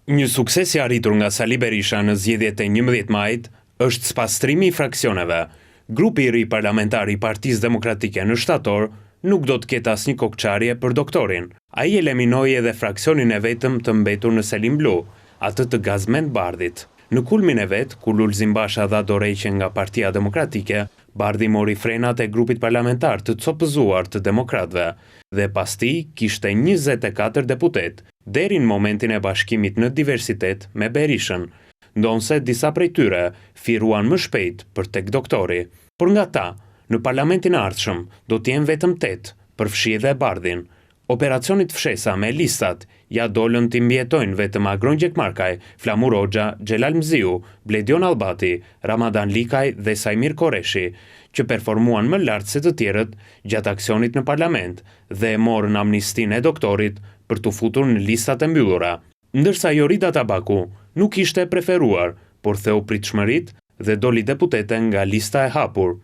Një sukses i arritur nga Sali Berisha në zgjedhjet e 11 majit është spastrimi i fraksioneve. Grupi i ri parlamentar i Partisë Demokratike në shtator nuk do të ketë asnjë kokëçarje për doktorin. Ai eliminoi edhe fraksionin e vetëm të mbetur në selinë blu, atë të Gazment Bardhit. Në kulmin e vet, kur Lulzim Basha dha dorëheqjen nga Partia Demokratike, Bardhi mori frenat e grupit parlamentar të copëzuar të demokratëve dhe pas tij kishte 24 deputetë, deri në momentin e bashkimit në diversitet me Berishën, ndonëse disa prej tyre firuan më shpejt për tek doktori. Por nga ta, në parlamentin e ardhshëm do të jenë vetëm 8, përfshi edhe Bardhin. Operacionit fshesa me listat ia dolën t'i mbijetojnë vetëm Agron Gjekmarkaj, Flamur Hoxha, Xhelal Mziu, Bledion Nallbati, Ramadan Likaj dhe Saimir Korreshi, që performuan më lart se të tjerët gjatë aksionit në parlament dhe e morën amnistinë e doktorit për t'u futur në listat e mbyllura. Ndërsa Jorida Tabaku nuk ishte e preferuar, por theu pritshmëritë dhe doli deputete nga lista e hapur.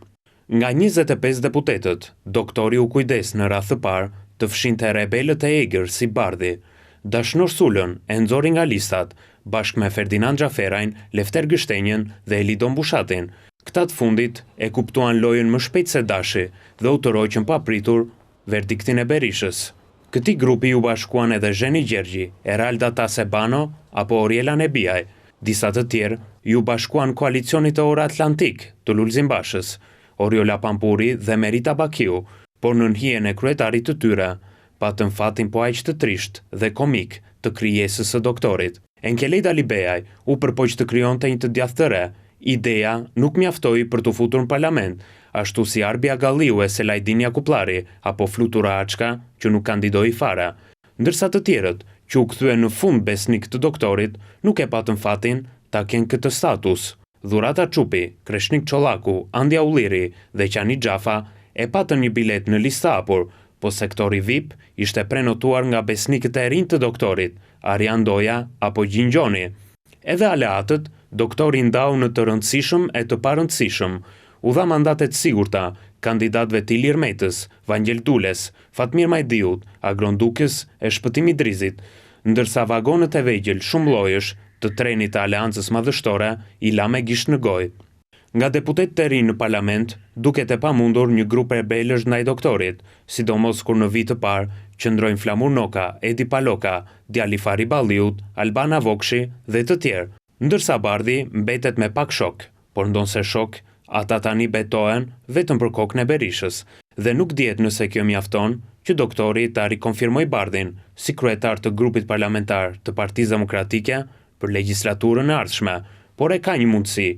Nga 25 deputetët, doktori u kujdes në radhë të parë të fshinte rebelët e egër si Bardhi. Dashnor Sulën e nxori nga listat, bashkë me Ferdinand Xhaferajn, Lefter Gështenjën dhe Elidon Bushatin. Këta të fundit e kuptuan lojën më shpejt se Dashi dhe u tërhoqën papritur verdiktin e Berishës. Këtij grupi iu bashkuan edhe Zheni Gjergji, Eralda Tase Bano apo Oriela Nebiaj. Disa të tjerë iu bashkuan koalicionit të Ora Atlantik të Lulzim Bashës, Oriola Pampuri dhe Merita Bakiu, por nën hijen e kryetarit të tyre, patën fatin po aq të trishtë dhe komik të krijesës së doktorit. Enkelejd Alibeaj u përpoq të krijonte një të djathtë të re. Ideja nuk mjaftoi për t'u futur në parlament, ashtu si Arbi Agalliu e Selajdin Jakupllari apo Flutura Açka që nuk kandidoi fare. Ndërsa të tjerët, që u kthyen në fund besnikë të doktorit, nuk e patën fatin ta kenë këtë status. Dhurata Çupi, Kreshnik Çollaku, Andia Ulliri dhe Qani Xhafa e patën një biletë në listë të hapur, po sektori VIP ishte prenotuar nga besnikët e rinj të doktorit, Arjan Ndoja apo Gjin Gjoni. Edhe aleatët, doktori i ndau në të rëndësishëm e të parëndësishëm. U dha mandate të sigurta kandidatëve të Ilir Metës, Vangjel Dules, Fatmir Majdiut, Agron Dukës e Shpëtim Idrizit, ndërsa vagonët e vegjël shumëllojësh të trenit të Aleancës Madhështore i la me gisht në gojë. Nga deputetët e rinj në parlament, duket e pamundur një grup rebelësh ndaj doktorit, sidomos kur në vijë të parë qëndrojnë Flamur Noka, Edi Paloka, djali i Fahri Balliut, Albana Vokshi dhe të tjerë. Ndërsa Bardhi mbetet me pak shokë, por ndonëse shokë, ata tani betohen vetëm për kokën e Berishës. Dhe nuk dihet nëse kjo mjafton që doktori ta rikonfirmojë Bardhin si kryetar të grupit parlamentar të Partisë Demokratike për legjislaturën e ardhshme, por e ka një mundësi,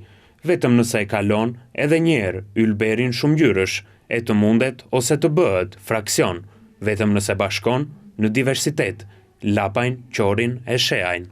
vetëm nëse e kalon edhe një herë ylberin shumëngjyrësh, e të mundet ose të bëhet fraksion, vetëm nëse bashkon në diversitet Lapajn, Qorin e Shehajn.